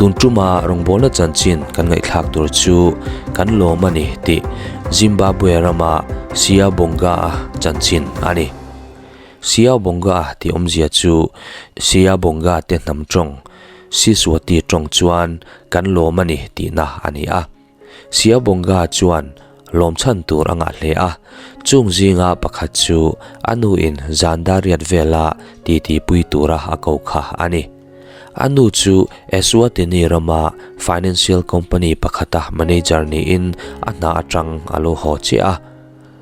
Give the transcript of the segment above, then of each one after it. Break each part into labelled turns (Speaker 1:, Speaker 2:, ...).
Speaker 1: Tun tuma rawngbawlna chanchin kan ngaihthlak tur chu kan lawm a ni tih Zimbabwe rama Siyabonga-a chanchin a ni. Siyabonga tih awmzia chu Siyabonga te hnam tawng, Siswati tawng chuan kan lawm a ni tihna a ni a. Siyabonga chuan lawm chhan tur a ngah hle a, chung zinga pakhat chu a nuin zan dariat vela titi pui tura a ko kha a ni. A nu chu Eswatini rama financial company pakhata manager niin a hna atang a lo haw chiah a.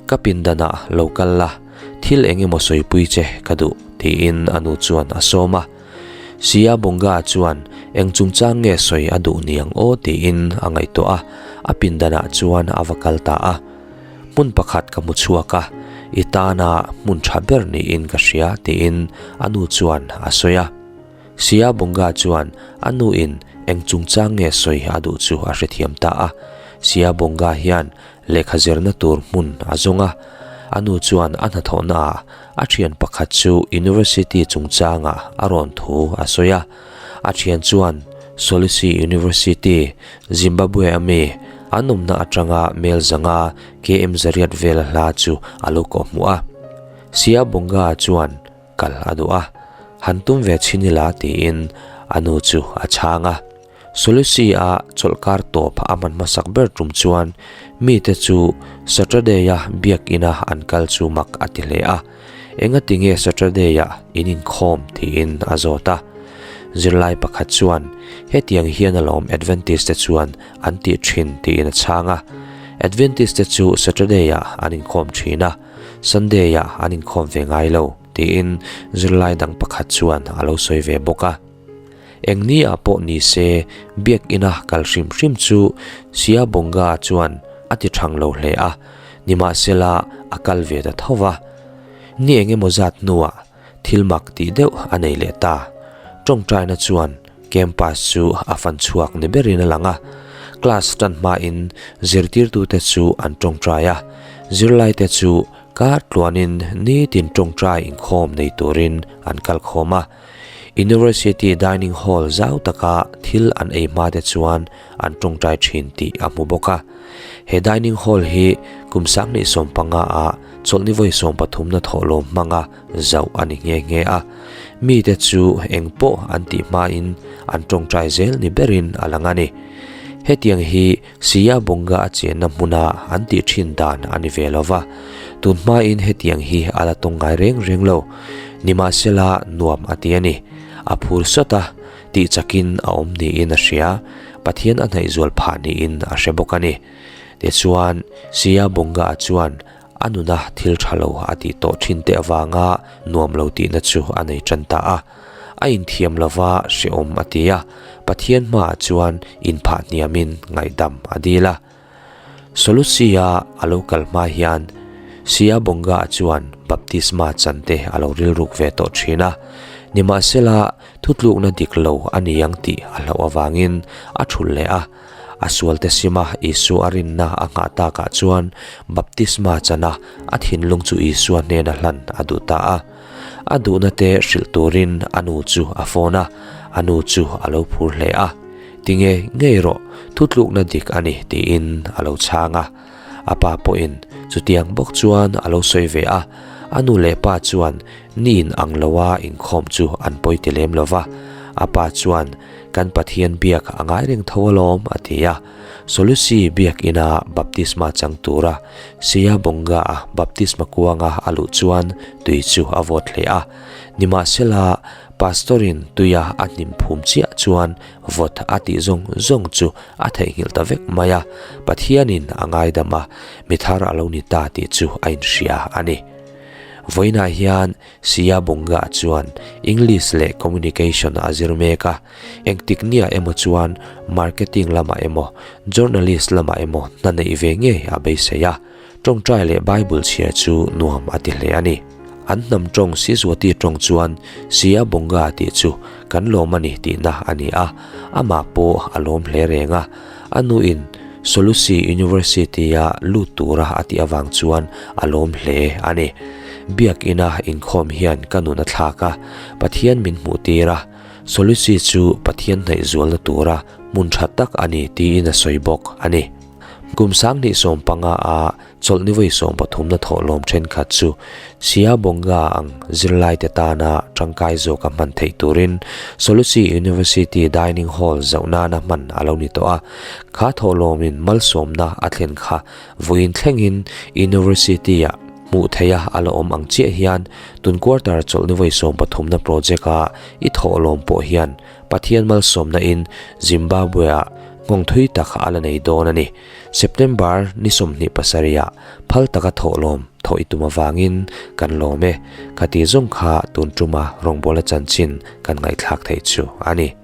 Speaker 1: Ka pindanah lo kal la, thil eng emaw sawipui che ka duh, tiin a nu chuan a sawm a. Siyabonga chuan eng chungchang nge sawi a duh niang aw tiin a ngaihtuah a, a pindanah chuan a va kal ta a. Hmun pakhat ka hmu chhuak a, i tana hmun tha ber niin ka hria tiin a nu chuan a sawi a. Siyabonga chuan a nuin eng chungchang nge sawi a duh chu a hrethiam ta a. Siyabonga hian Lehkha zirna tur hmun a zawng a, a nu chuan a hnathawhnaah a thian pakhat chu University chungchangah a rawn thu a sawi a. A thian chuan Solusi University, Zimbabwe a mi, an awmna atanga mel zanga KM zariat vela hla chu a lo kawhhmuh a. Siyabonga chuan kal a duh a, han tum ve chhin ila tiin a nu chu a chhang a. Solusi-a chawlhkar tawp a man hmasak ber tum chuan mite chu Saturday-a biakina an kal chu mak a ti hle a, Engati nge Saturday-ah in inkhawm? tiin a zawt a. Zirlai pakhat chuan, Hetiang hian alawm Adventist-te chuan an tih thin tiin a chhang a. Adventist-te chu Saturday-ah an inkhawm thin a, Sunday-ah an inkhawm ve ngai lo, tiin zirlai dang pakhat chuan a lo sawi ve bawk a. Eng ni ah pawh ni se biakina kal hrim hrim chu Siyabonga chuan a ti thang lo hle a, nimahsela a kal ve ta tho va. Ni eng emaw zat hnuah thil mak tih deuh a nei leh ta. Tawngtaina chuan campus chu a fan chhuak ni berin a lang a, class tan hmain zirtirtute chu an tawngtai a, zirlaite chu kar tluanin nitin tawngtai inkhawm nei turin an kal khawm a. University dining hall zau taka thil an ei hma te chuan an tawngtai thin tih a hmu bawk a. He dining hall hi kum sanghnih 15 ah chawlhni vawi 13 na thawhlawm hmanga zauh a ni nghe nghe a. Mite chu eng pawh an tih hmain an tawngtai zel ni berin a lang a ni. Hetiang hi Siyabonga a chenna hmuna an tih thin dan a ni ve lo va, tun hmain hetiang hi a la tawng ngai reng reng lo. Nimahsela nuam a ti a ni. A phur sawt a, tih chakin a awm niin a hria, Pathian a hnaih zual phah niin a hre bawk a ni. Tichuan, Siyabonga chuan a nuna thil tha lo a tih tawh thin te avanga nuam lo tihna chu a nei tan ta a. A inthiam lova hrehawm a ti a, Pathian hmaah chuan inphah hniamin ngaihdam a dil a. Solusi-a a lo kal hma hian Siyabonga-a chuan baptisma chan te a lo rilruk ve tawh thin a, nimahsela thutlukna dik lo a ni ang tih a hlauh avangin a thulh leh a. A sualte sima Isua rinna a nghah takah chuan baptisma chana a thinlung chu Isua hnena hlan a duh ta a. A duhna te hrilh turin a nu chu a phone a, a nu chu a lo phur hle a. Tinge ngei rawh, thutlukna dik a ni tiin a lo chhang a. A pa pawhin chutiang bawk chuan a lo sawi ve a, a nu leh pa chuan niin ang loa inkhawm chu an pawi ti lem lo va. A pa chuan Kan Pathian biak a ngai reng tho alawm a ti a. Solusi biak ina baptisma chang tura Siyabonga-a baptisma kuanga a luh chuan tui chu a vawt hle a. Nimahsela, Pastor-in tuia a hnim phum chiah chuan vawt a tih zawng zawng chu a theihnghilh ta vek mai a, Pathianin a ngaidam a, mi thar a lo ni ta tih chu a inhria a ni. Vawiinah hian Siyabonga chuan English leh Communication a zir mek a, engtik nia emaw chuan Marketing lamah emaw, Journalist lamah emaw hna neih ve ngei a beisei a, tawngtai leh Bible chhiar chu nuam a ti hle a ni. An hnam tawng Siswati tawng chuan Siyabonga tih chu kan lawm a ni tihna a ni a, amah pawh a lawm hle reng a, a nuin Solusi University-a lut tura a tih avang chuan a lawm hle a ni. Biakina inkhawm hian ka nun a thlak a, Pathian min hmuh tir a. Solusi chu Pathian hnaih zualna tura hmun tha tak a ni tiin a sawi bawk a ni. Kum 2015 a Chawlhni vawi 13 na thawhlawm thenkhat chu Siyabonga ang zirlaite tana tangkai zawka hman theih turin Solusi University Dining Hall zauh nana hman a lo ni tawh a. Kha thawhlawmin malsawmna a thlen kha vawiin thlengin University-ah hmuh theiha a la awm ang chiah hian tun quarter chawlhni vawi 13 na project-a i thawhlawm pawh hian Pathian malsawmna in Zimbabwe-ah nghawng thui tak a la nei dawn a ni. September ni 27 ah phal taka thawhlawm thawh i tum avangin kan lawm e. Khati zawng kha tun tuma rawngbawla chanchin kan ngaihthlak theih chu a ni.